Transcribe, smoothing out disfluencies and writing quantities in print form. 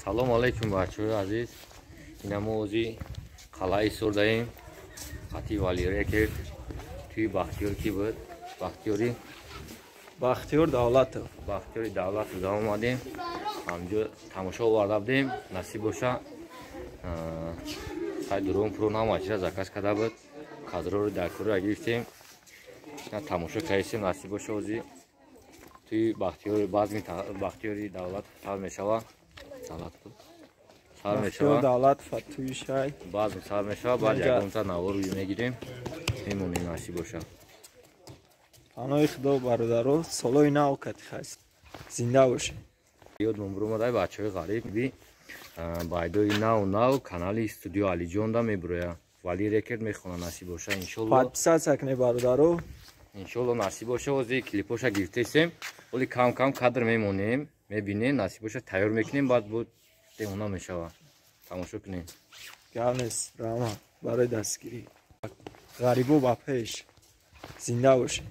Салому алайкум, бачаҳои азиз. Ина мо ози қалъаи Сурдаем, хати Вали Рекерд, тӯи Бахтиёр ки буд, Бахтиёри. Бахтиёр Давлатов. Бахтиёри Давлатов да омадем, ҳамҷо тамошо оварда будем. Насиб боша, хай, дурон пурон ҳама чиза заказ карда буд, кадрори даркорро гирифтем, тамошо кардем. Насиб боша, ози тӯи Бахтиёри, базми Бахтиёри Давлатов сар мешава. Давлатов сар мешава. Давлатов туи шай. Базм сар мешава, баъд ягонта навор мегирем, мемонем, насиб боша. Паноҳи Худо, бародаро, солои нав кати хаст, зинда бошед. Ёдмон буромадай, бачаҳои ғариб, би байдои нав нав канали Студио Алиҷонда мебуроя, Вали Рекерд мехона, насиб боша, иншолло. Подписаться кне, бародаро. Иншолло, насиб боша, ози клипоша гирифтесем, оли кам кам кадр мемонем, мебинем, насиб боша, тайёр мекунем, баъд бо демона мешава, тамошо кунем. Гап нест, раҳмат барои дастгирӣ. Ғарибо ба пеш, зинда бошед.